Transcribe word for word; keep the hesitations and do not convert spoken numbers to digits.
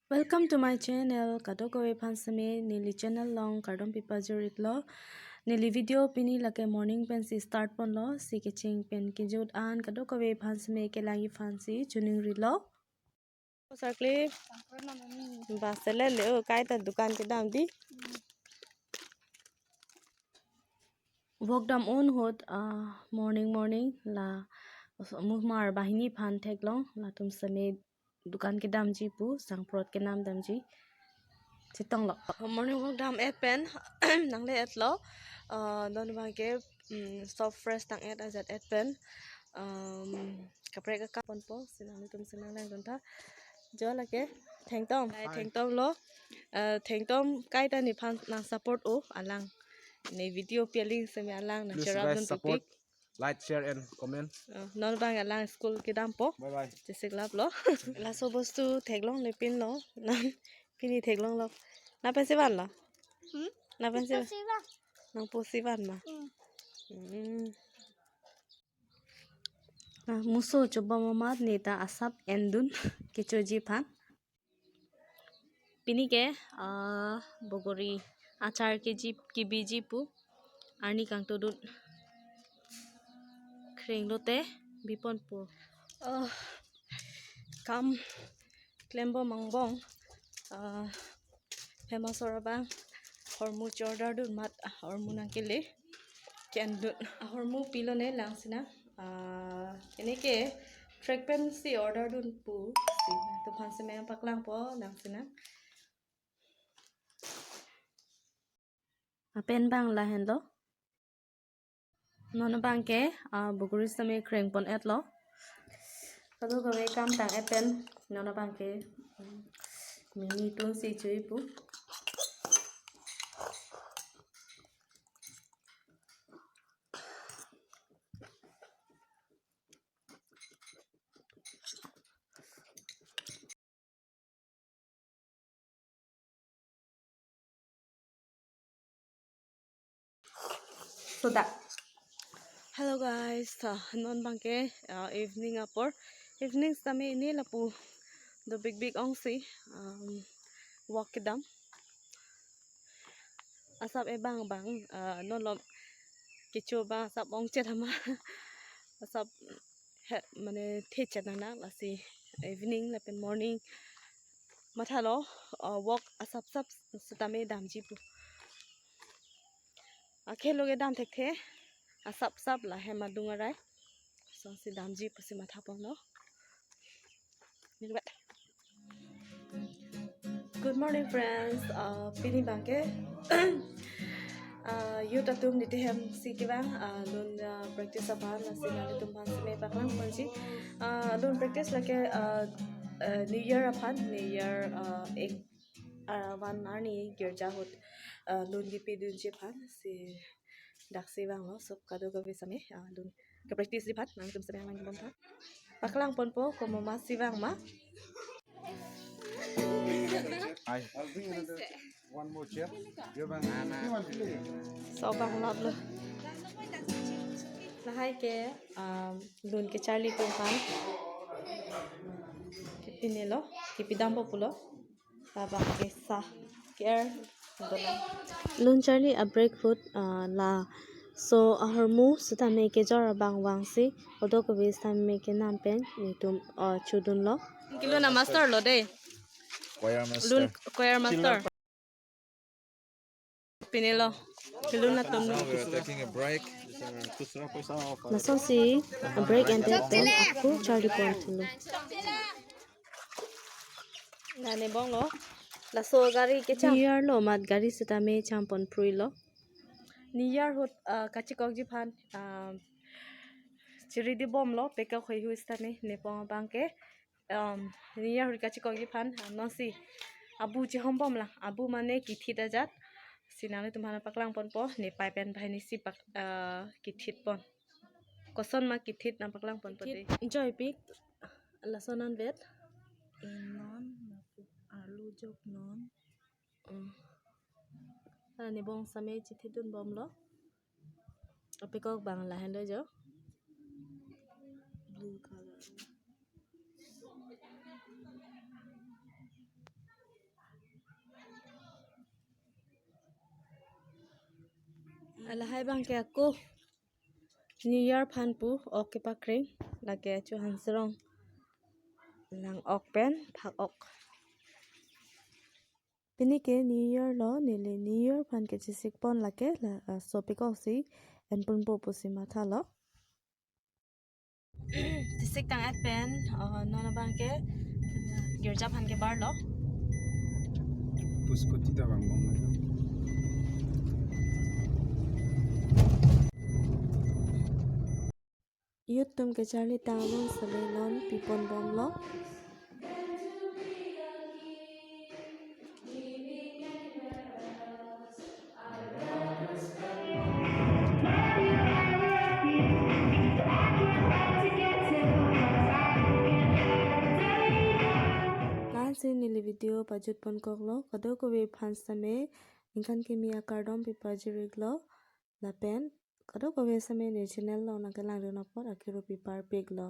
Welcome to my channel. Kadokave aphan seme neli channel along kardom pipajir-iklo. Neli video pini lake morning pensi start ponlo. Si kecheng pen kejut an kadokave aphan seme kelang aphansi choningrilo. Sarkli. Ba selele o kaita dukan kedam di. Wok dam-un ahut, ah, morning morning la osomar banghini aphan theklong, latum seme dukan kedamji pu, sangprot kenam damji. Chetonglo. Morning wok dam-et pen nangle-etlo. Ah, non abangke, mm, soft fresh tang-et ajat-et pen, um, kaprek akam ponpo, si nanglitum si nanglangdun tha. Jo lake, thengtom. Ai, hi. Thengtomlo. Ah, thengtom kaita nephan nang support o alang. Ne video pi aling seme alang nang Please, share guys, dun support, pipik. Like, share and comment. Ah, non abang alang school kedampo. Bye bye. Chesik laplo. Laso bostu theklongle pinlo. Non pini theklonglo. Nang pensi vanlo? Hmm? Nang pensi Ito van? Si van. Nangpo si van ma? Hmm. Hmm. Ah, muso chobom amat neta asap endun kechoji aphan. Pini ke, ah, bogori achar keji, kebiji pu. Arni kangtodun. Kreng lote bipon pu. Ah, kam klembom angbong. Ah, hem asor abang ahormu che-order dun amat, ah, ahormu nangkele. Kendun. Ahormu pilo ne lang sinang. Ah, ini ke track pensi order dun pu. Si, tu aphan seme paklangpo lang sinang. Apen abang lahenlo. Non abangke, ah, bogori seme kreng pon-etlo. Kadokave kam tang-et pen, non abangke, mm, mini tunsi chui pu. Soda. Hello guys, ah, non abangke, ah, evening apor. Evening sitame ini lapu dobik bik ongsi, um, wok kedam. Asap ebang bang, ah, non lo kecho abang asap ongchet ama. Asap he, mane thechet nang nang lasi evening lapen morning. Mathalo, ah, wok asap sap sitame damji pu. Akhei lo kedam thekthe, asap sap la hem adung arai. Songsi damji pusi matha ponlo. Nilwet. Good morning, friends. Ah, pini abangke, ah, youth atum niti hem si kevang, ah, lun, ah, practice aphan, lasi nanglitum aphan seme paklang ponji. Ah, lun practice lake, ah, ah, New Year aphan, New Year, ah, ek, ah, van arni girja ahut, ah, lun kepidunji aphan, si daksi vanglo, so kadokave seme, ah, lun kepractice ji aphan, nanglitum seme lang bom tha. Paklang ponpo, komat masi vang ma. Hi. I'll bring another one more chair. You're bang. So bang lap lo. Lahai ke, um, lun kecharli atum aphan kepinelo, kepidampo pulo. Labang ke sa, care, dolang. Lun charli a-break food, ah, laso ahormu sitame kejor abang vangsi, kadokave sitame kenam pen netum, ah, chodunlo. Kelun a-master lo de. Choir master. Lun choir master. Pinelo. Kelun atum. Now we are taking a break. Lasonsi a-break ended pen ako charli pon thulo. Nane bonglo. Laso gari kecham. New Year lo amat gari sitame cham pon pruilo. New Year ahut, ah, kachikokji aphan, ah, chiri di bomlo, pekok heihui sitame, nepong abangke, um, New Year ahut kachikokji aphan, ah, nonsi abu chehom bomlang, abu mane kithit ajat, si nanglitum aphan paklang ponpo, ne pai pen banghini si pak, ah, kithit pon. Koson ma kithit nang paklang ponpo de. Kithit, joipik, lason anvet. Enon, lapu arlo jok non. Mm. Ah, ne bong sitame chithitdun bomlo. Apekok abang lahenlo jo. Blue color. Lahai abangke ako New Year aphan pu ok kepakreng, lake Chuhan Srong lang ok pen phak ok. Pini ke New Year lo, neli New Year aphan kechesik pon lake la, ah, sopik oksi enpon po pusi mathalo. Chesik tang-et pen, ah, non abangke girja aphan kebarlo. Puskoti ta vangbom lo. Youth atum kecharli tang abang sele non pipon bomlo. Lasi neli video pajut pon koklo, kadokave aphan sitame ningkan kimi akardom pipajir iklo, lapen kadokave sitame ne channel along nangkelangdun apot akiru pipar piklo.